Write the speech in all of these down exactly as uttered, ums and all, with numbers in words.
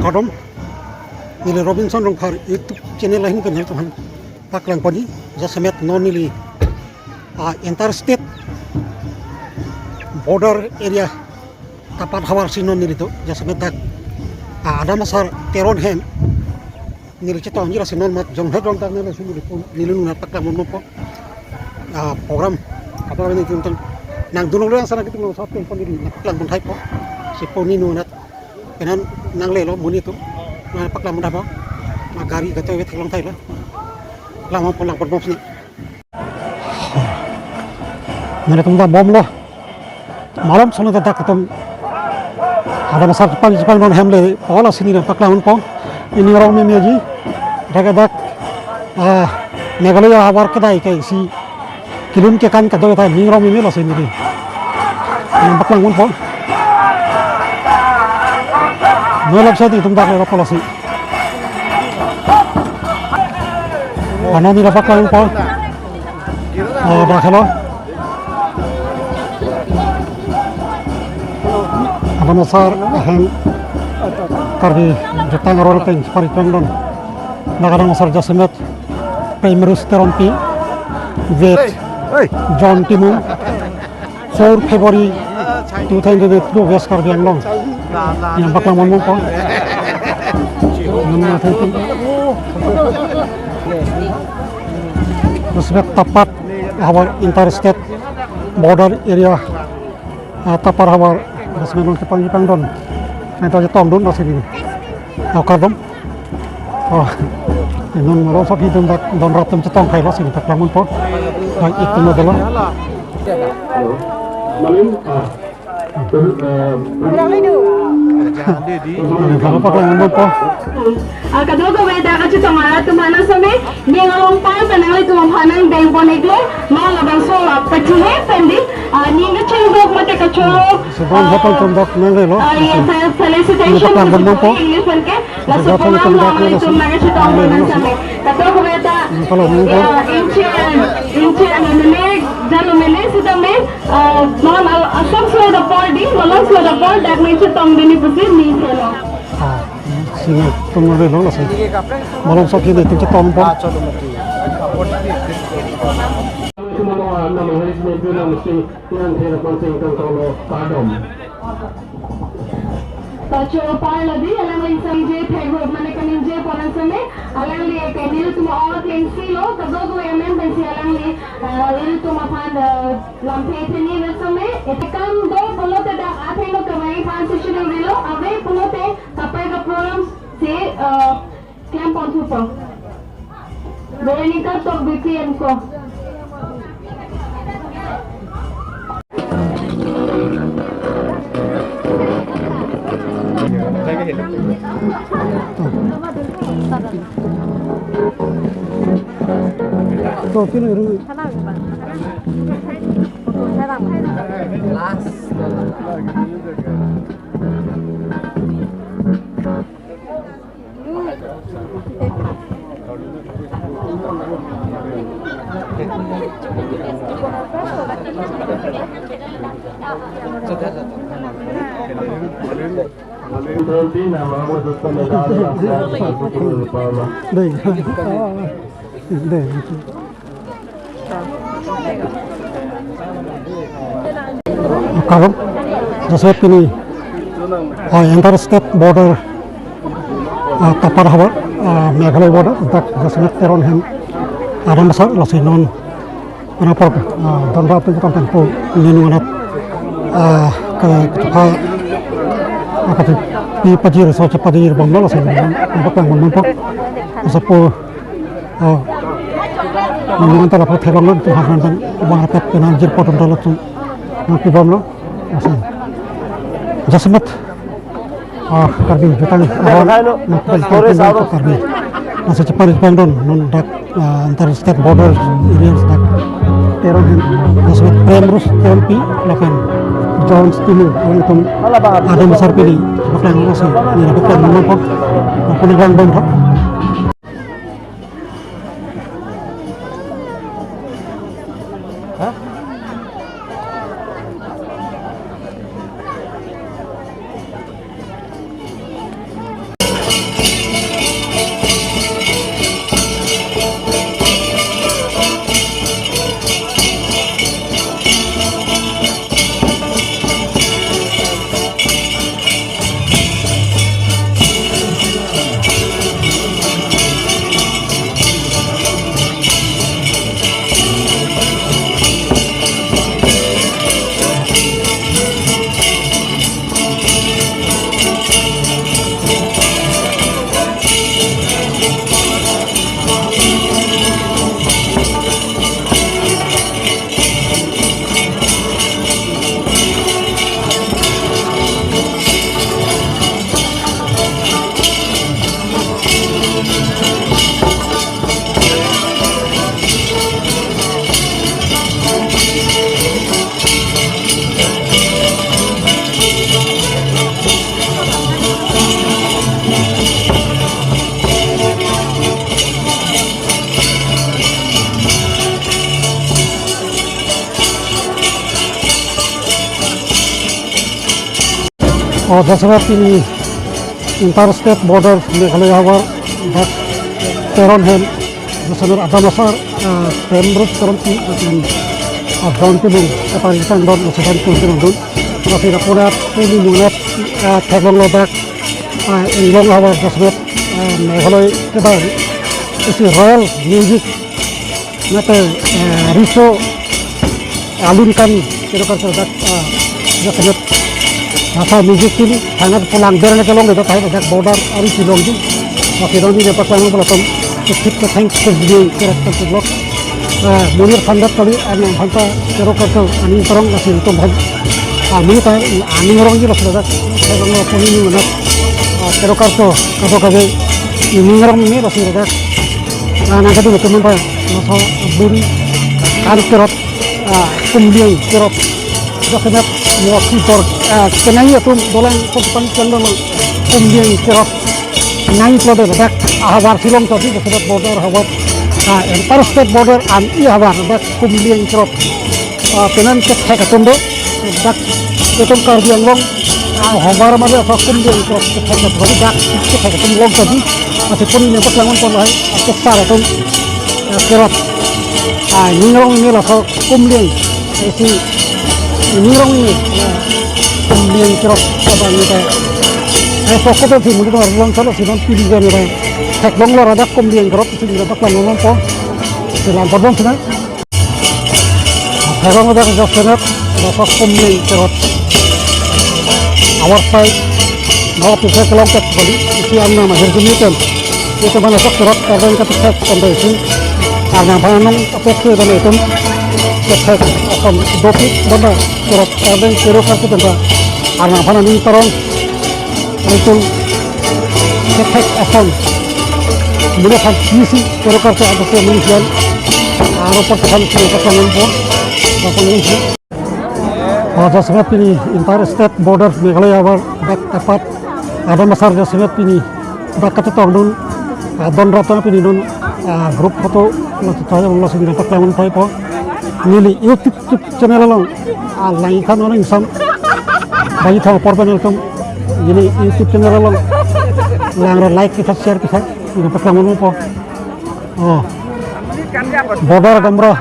Kardom, neli Robinson Rongphar YouTube channel ahin pen nangtum aphan paklang ponji, jasemet non neli, ah, inter state border area Tapar havar si non neli do, jasemet dak, ah, Adam Asar Teron ahem neli chetongji, lasi non mat jong he jong dak neli si neli pon, neli nunat paklang ponpo. Ah, program apa ini tentang nangdunlong lo yang sana kita nang shopping pon neli nangpaklang pon thai po. Si pon neli nunat penan nanglelo monit atum, nangpaklang pon thai po. Na gari gato wet long thai lo. Lang pon lang pon bom sini. Nelitum ta bomlo. Malom solo ta dak atum Adam Asar chepang chepangdun ahem le pola sini nangpaklang ponpo. Neli Rongmemeji. Dak dak, ah, Meghalaya havar kedai ke isi kelun kekan kedo ta neli Rongmeme lo sini di. Nangpaklang ponpo. Nolap sa nelitum dak lo pola si. Ano neli nangpaklang ponpo. Oh, dak helo. Adam Asar ahem Karbi jutang aron ateng chepari chepangdun. Dak Adam Asar jasemet Premrus Teronpi, wet John Timung, four February two thousand twenty-two, West Karbi Anglong. Nangpaklang ponpo. Nang na thank you. Respect Tapar havar inter state border area, ah, Tapar havar jasemet non chepang chepangdun. Nangta chetongdun lasi neli. Oh, kardom. Oh, non malom sop hidun dak don rat atum chetong khai lasi nangpaklang ponpo. Hai, itum adalah. Halo. Malim, ah, eh, nangpaklang ponpo. Ah, kadokave dak kachetong arat atum aphan sami, ning along pang pen nanglitum aphan nangdeng pon iklo, ma labangso, ah, pachihe pen di, ah, ning kachingdok mate kachoro, Subhan ah, hatong tongdok nanglelo. Ah, yes, ah, felicitation, nangpaklang ponpo. English pen ke, laso program lo nanglitum nangkachetongdun sami. Kadokave ta, nangpaklang ponpo. Ah, inchi, inchi, ano mene, jalo mene, sitame, ah, non al-, asam suai dapor di, malom suai dapor, dak nangchetongdunji pusi neli selo. Ah, sini tum nanglo lasi. Malom sop hini tum chetong pon. Pacho parla di, alangli sami je thek rot mane kaningje pon sami, alangli ke nelitum all things silo, kadokave amen pensi alangli, ah, nelitum aphan, ah, lamthe theni vet sami, ekam do pulote dak atheng lo kemai aphan si shini rilo, ave pulote kaprek a-program si, eh, klem pon thupo. Veronica Tokbipi and co. Dei. Dei. Kardom, jasemet pini, ah, inter state border, ah, Tapar havar, ah, Meghalaya border, dak jasemet Teron ahem Adam Asar lasi non, anapar, ah, don rat atum chetong ponpo, neli nunat, ah, ke, kepa, ah, kepi pajir, so chepajir bomlo lasi neli nangpaklang ponpo. Asapo, oh, neli nangta lapu theklong lo, tu hakan tan, bang atat kenal jir potom talo tu, nangpi bomlo, lasi. Jasemet, ah, Karbi jutang aron, nangpaklang ponpo Karbi. Lasi chepari chepangdun, non dak, ah, inter state border areas dak. Teron ahem, jasemet Premrus Teronpi, lapen John Timung, alangtum Adam Asar pini, paklang lasi, neli paklang ponpo, paklang bom thak. Oh, jasemet pini inter state border Meghalaya havar dak Teron hem, jasemet Adam Asar, ah, Teron Road, Teron pi, ah, John Timung, Kapari Tangdon, Nasiban Kun Timung Dun, Nasi Rapunat, Pini Munat, ah, Theklonglo dak, ah, Inglong havar jasemet, ah, Meghalaya kedar, isi Royal Music, mate, eh, Riso Alun Kan, kero karso dak, ah, jasemet. Nasa music team, thanat pulang ber na kelong dak, dak border ari silong di. Oke, doni dia paklang pula tom, ketik ke thank you, dia kero karso blok. Ah, Munir Sandat kali, anang phanta, kero karso, aning terong kasih tom phanta. Ah, Munir ta, aning rong di kasih dak. Saya mau puni ni mana. Ah, kero karso, karso kabe, aning rong ni kasih dak. Ah, nangkadu na teman pa, nasa bun, kan kerot, ah, kumliang kerot. Jasemet mo kitor, ah, kenai atum dolang kopan kendang kumliang kerot. Nai ploder dak, ah, havar silong tadi jasemet border havar. Ah, inter state border an i havar dak kumliang kerot. Ah, penan kethek atum do, dak itum Karbi Anglong, ah, havar mari asok kumliang kerot kethek atum, dak kethek atum long tadi, masih pun ini paklang pon lahai, ah, kesar atum, ah, kerot. Ah, ningrong ini laso kumliang, isi ningrong ini, ah, kumliang kerot, apa ini teh? Eh, sok kopi sih, mungkin orang long salah sih, non pilih kan ini teh. Theklonglo dak kumliang kerot, isi ini paklang pon, silang pon sih, nah. Theklonglo dak jasemet, dak kumliang kerot. Our side, no pisa kelong tek bali, isi anam akhir jumiten. Itu mana sok kerot, kadang ketek sampai isi. Karena apa nang ketek itu, itu. Ketek akan dopik, mana kerot, kadang kerot kasih tentang. Karena apa nang terong, Itum kethek ason. Mula kan isi kero karso atas ke mengisian. Aro persoalan kero karso ngampo. Bapak mengisi. Oh, jasemet pini inter state border Meghalaya havar dak tepat. Adam Asar jasemet pini dak kachetongdun. Ah, don rata pini non, ah, group photo lo tutai lo sing dapat lawan pai po. Neli YouTube YouTube channel along, ah, langthan aning sam. Bagi tha apor pen nangtum, neli YouTube channel along. Langlo like kita, share kita, ini paklang mo po. Oh. Border gamra.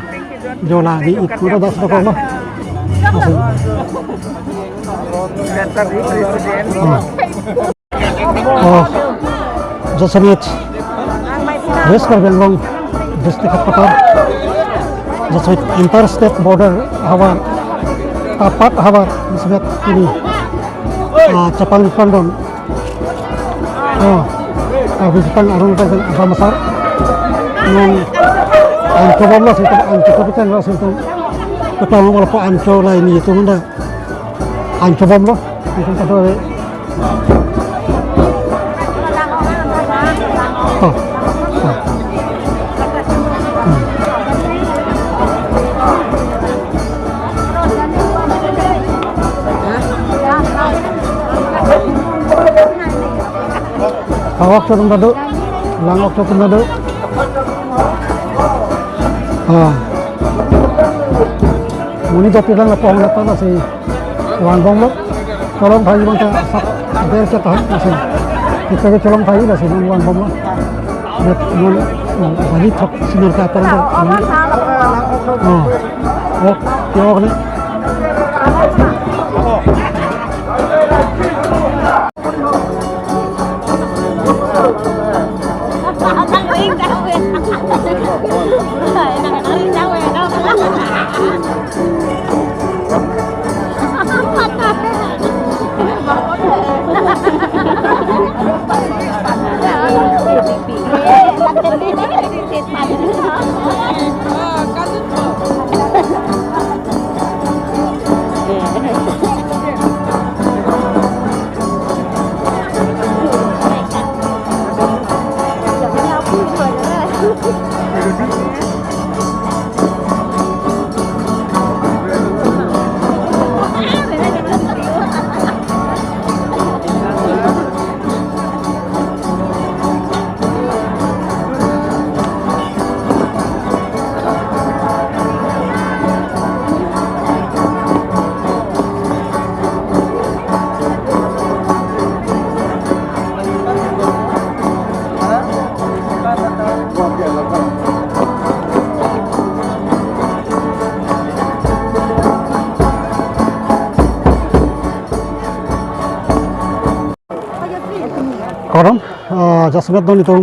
Jola ni ikut das dokok lo. Masih. Oh. Oh, jasemet West Karbi Anglong district headquarter, jasemet inter state border havar, tepat havar, jasemet pini, ah, chepang pandon. Oh, ah, Karbi Anglong arong ta Adam Asar. Nang ancho bomlo sih, ancho kopi kan lo sih, kita mau kalau ancho lah ini itu mana. Ancho bomlo, ancho bomlo. Oh, oh. Hmm. Awak turun dadu, lang awak turun dadu. Ah. Muni jati lang lapong na tala si. Van bomlo. Cholong thai bang ta sap der cha ta, masih. Kita ke cholong thai la si, van bomlo. Net, non, non, bani thok sinar ka parang. Oh. Oh, yo ne. Kardom, ah, jasemet non itum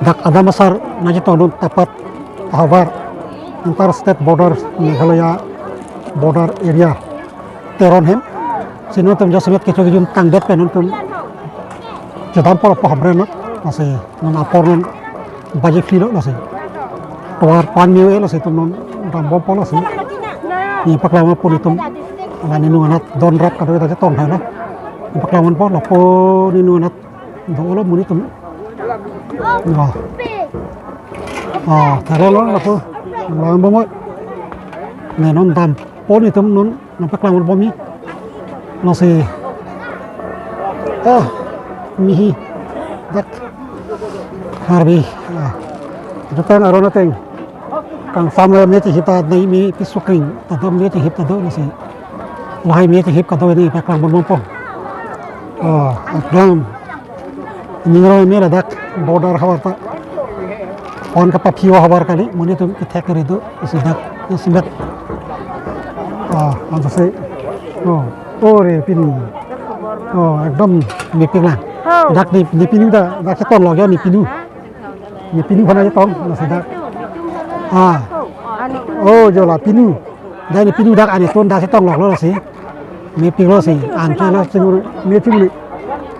dak Adam Asar nangchetongdun Tapat ahavar, inter state border, Meghalaya border area, Teron hem. Si non itum jasemet kecho kejun tangdet pen non itum chedam polo po Hamren anat. Lasi non apor non baji phli lo lasi. Tovar pan miu e lasi itum non dambom po lasi. Neli paklang ponpo itum. La neli inut anat don rap kadokave ta chetong hai lo. Neli paklang ponpo lapu neli inut anat dolo monit atum. Oh. Oh, thelo lo lapu. Langbom. Neli non dampon itum non. Nangpaklang ponpo mi. Lasi. Ah, mihi. Dak. Harbi. Ah. Jutang aron ateng. Kangsam le me chihip ta nai me pisukring. Ta dam me chihip ta do lasi. Lahai me chihip kadokave neli paklang ponpo. Ah, ekdam. Ningro me ladak border havar ta. Pon kapaphi-o havar kali, monit atum kethek kere do, isi dak, isi dak. Ah, ansa se. Oh, oh re pinu. Oh, ekdam mepik lang. Dak neli, neli pinu ta, dak chetong lo ya neli pinu. Neli pinu khana chetong, ansa dak. Ah. Oh, jo la pinu. Dak neli pinu dak ani ton dak chetong lo lo si. Mepik lo si. Ansa lo si me pinu.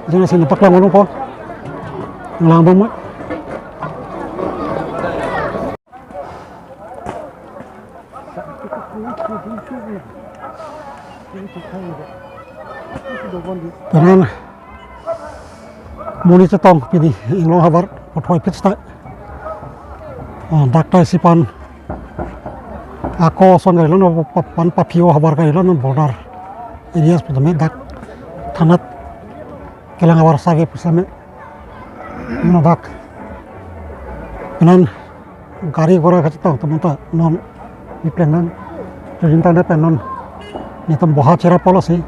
Jona si neli paklang ponpo. Langbom. Penang. Monit chetong pini inglong havar puthot phit sita. Oh, dak ta isi pan. Ako ason kali lo non pa-, pan paphi-o havar kali lo non border areas pu tame dak thanat kelang havar sage pusame. Non dak. Penang. Gari gora kachetong atum ta non neli pleng nang. Jujin tang pen non nelitum boha chera polo si.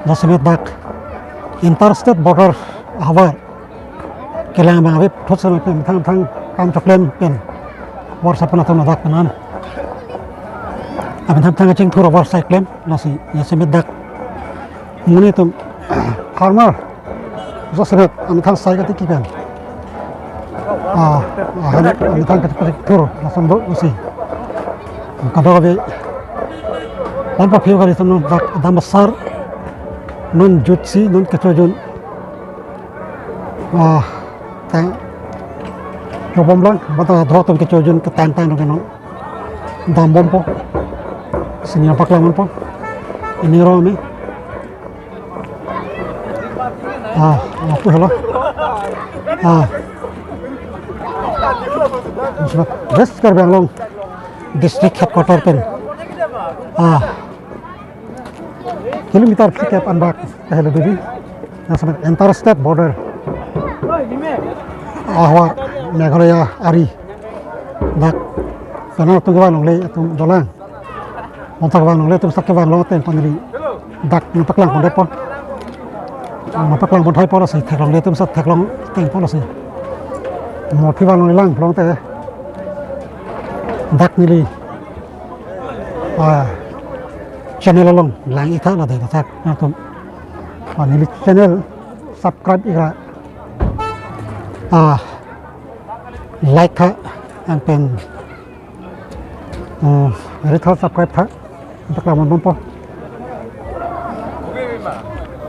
Jasemet dak inter state border havar kelang abang ave puthot seme pen thang thang kam choklem pen. War sapan atum dak penan. Aben thang thang chingthur war sai klem lasi jasemet dak. Monit atum farmer. Jasemet amethang sai katiki pen. Ah, ah, amethang katiki thur lason do lasi. Kadokave pon paphi-o kali itum non dak Adam Asar non jutsi non kechojun. Ah, tang. Kebom lang, bata dho atum kechojun ketang tang dong non. Dambompo. Si neli paklang ponpo. Neli ro me. Ah, apa halo? Ah. West Karbi Anglong District Headquarter pen. Ah. Kilometer phlikep anbak kahelo dodi. Jasemet inter state border. Ahavar Meghalaya ari. Dak. Penang atum kevang longle atum dolang. Bonta kevang longle atum sat kevang long ateng pen neli dak nangpaklang pon depo. Nangpaklang pon thai polo si theklongle atum sat theklong ateng polo si. Mo phi vang longle lang pulangte. Dak neli. Ah. Channel along lang-ik tha la dei ta sak nangtum. Ah, neli channel subscribe ikra. Ah. Like tha, anpen, eh, ri tha subscribe tha. Paklang ponpo.